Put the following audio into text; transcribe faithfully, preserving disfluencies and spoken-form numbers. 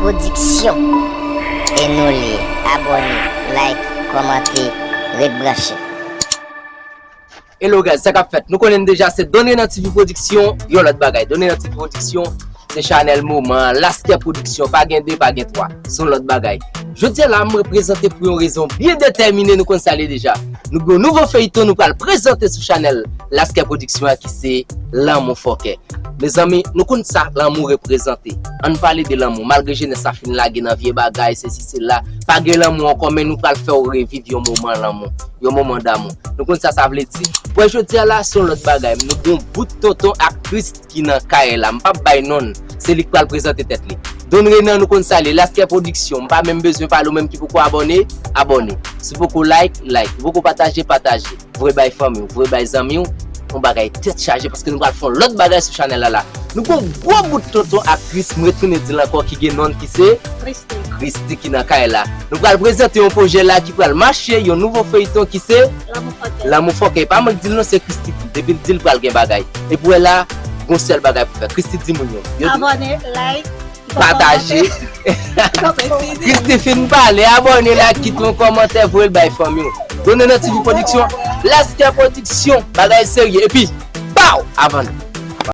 Pwodiksyon. E nou li. Abòne, like, kòmante, ret branche. Hello guys, sa k ap fèt? Nou konnen deja se Don Renan T V Pwodiksyon, yon lòt bagay. Don Renan T V Pwodiksyon, se chanèl moman an, Laskè Pwodiksyon, pa gen de, pa gen twa. Se yon lòt bagay. Jodi a la, m reprezante pou yon rezon byen detèmine, nou konn sa l ye deja. Nou gen yon nouvo feyton nou pral prezante sou chanèl Laskè Pwodiksyon an ki se Lanmou Fòkè. Mezanmi, nou konn sa lanmou reprezante. Ann pale de lanmou. Malgre jenès la fin lage nan vye bagay, sesi, sela, pa gen lanmou ankò, men nou pral fè w reviv yon moman lanmou, yon moman damou. Nou konn sa sa vle di. Pou jodi a la, se yon lòt bagay. Nou gen yon bout tonton aktris ki nan kay la. M p ap bay non l. Se li k pral prezante tèt li. Don Renan, nou konn sa l ye. Laskè Pwodiksyon. M pa menm bezwen pale w menm ki poko abòne, abòne. Si w poko like, like. Si w poko pataje, pataje. Voye bay fanmi w, voye bay zanmi w. Yon bagay tèt chaje paske nou pral fè yon lòt bagay sou chanèl la la. Nou gen yon gwo bout tonton aktris, m retounen di l ankò, ki gen non l ki se Christy ki nan kay la. Nou pral prezante yon pwojè la ki pral mache, yon nouvo feyton ki se Lanmou Fòkè. Pa mwen k di l non, se Christy ki di l. Depi l di l pral gen bagay. Epi w wè la, gon sèl bagay pou fè. Christy di moun yo. Yo di, Abòne, like, pataje. Christy fin pale, abòne, like, kite yon kòmantè, voye l bay fanmi w. Don Renan T V Pwodiksyon, Laskè Pwodiksyon, bagay serye. Epi, pow! Avan nou.